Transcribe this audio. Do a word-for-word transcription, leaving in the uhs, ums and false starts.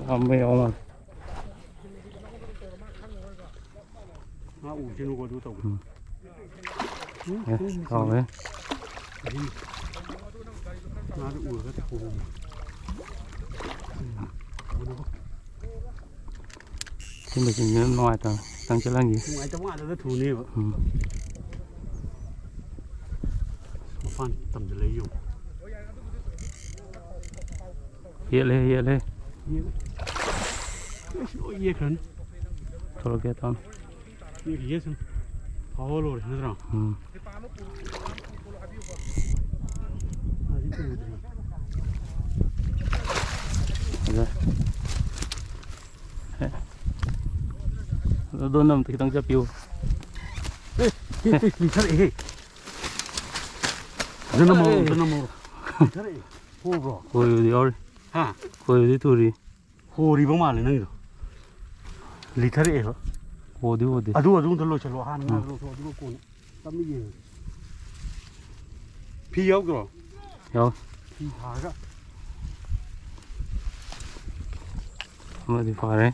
ꯉꯝꯕ ꯌꯥꯎ ꯃꯥꯜꯂꯦ꯫ ꯉꯥ ꯎꯈꯤꯅꯨꯀꯣ ꯑꯗꯨ ꯇꯧꯕ꯫ ꯎꯝ꯫ ꯎꯝ, ꯑꯦ, ꯎꯝ, ꯆꯥꯎꯔꯦ꯫ ꯑꯗꯨꯅꯤ꯫ ꯉꯥꯗꯨ ꯎꯔꯒ ꯊꯣꯡꯉꯣ꯫ ꯁꯤ ꯃꯦꯆꯤꯟꯁꯤꯅ ꯅꯨꯡꯉꯥꯏꯇꯕꯅꯤ꯫ ꯈꯤꯇꯪ ꯆꯦꯜꯍꯟꯈꯤ꯫ ꯅꯨꯡꯉꯥꯏꯇꯕ ꯉꯥꯛꯇꯗ ꯊꯨꯅꯦꯕ꯫ ꯎꯝ꯫ ꯃꯄꯥꯟ ꯇꯝꯁꯤꯜꯂꯛꯏ ꯌꯦꯡꯉꯨ꯫ ꯌꯦꯠꯂꯦ, ꯌꯦꯠꯂꯦ꯫ ꯌꯦꯠꯂꯦ꯫ ꯑꯁ, ꯂꯣꯏ ꯌꯦꯠꯈ꯭ꯔꯅꯤ꯫ ꯊꯣꯛꯂꯛꯀꯦ ꯇꯧꯅꯤ꯫ ꯌꯦꯠꯈꯤ ꯌꯦꯠꯁꯅꯨ꯫ ꯐꯥꯎꯕ ꯂꯣꯏꯔꯦ ꯅꯠꯇ꯭ꯔꯣ? ꯎꯝ꯫ ꯃꯥꯗꯤ ꯎꯗ꯭ꯔꯤ꯫ ꯐꯖꯔꯦ꯫ ꯑꯦ꯫ ꯑꯗꯣ ꯗꯣꯟ ꯑꯝꯇ ꯈꯤꯇꯪ ꯆꯠꯄꯤꯌꯨ꯫ ꯑꯦ, ꯑꯦ, ꯑꯦ, ꯂꯤꯊꯔꯛꯑꯦꯍꯦ꯫ ꯑꯗꯨꯅ ꯃꯧ, ꯑꯦ꯫ ꯑꯗꯨꯅ ꯃꯧ꯫ ꯂꯤꯊꯔꯛꯑꯦ꯫ ꯍꯣꯕ꯭ꯔꯣ? ꯈꯣꯏꯕꯗꯤ ꯌꯥꯎꯔꯤ꯫ ꯍꯥ? ꯈꯣꯏꯕꯗꯤ ꯊꯨꯔꯤ꯫ ꯍꯣꯔꯤꯕ ꯃꯥꯜꯂꯦ ꯅꯪꯒꯤꯗꯣ꯫ ꯂꯤꯊꯔꯛꯑꯦꯕ꯫ ꯍꯣꯗꯤ ꯍꯣꯗꯤ꯫ ꯑꯗꯨ, ꯑꯗꯨ ꯑꯝꯇ ꯂꯣꯏꯁꯜꯂꯣ꯫ ꯍꯥꯟꯅ ꯎꯝ꯫ ꯉꯥꯗꯣ ꯂꯧꯊꯣꯛ, ꯑꯗꯨꯒ ꯀꯣꯟꯅ ꯇꯞꯅ ꯌꯦꯡꯉꯒꯦ꯫ ꯐꯤ ꯌꯥꯎꯗ꯭ꯔꯣ? ꯌꯥꯎ꯫ ꯐꯤ ꯊꯥꯔꯒ꯫ ꯑꯃꯗꯤ ꯐꯥꯔꯦ꯫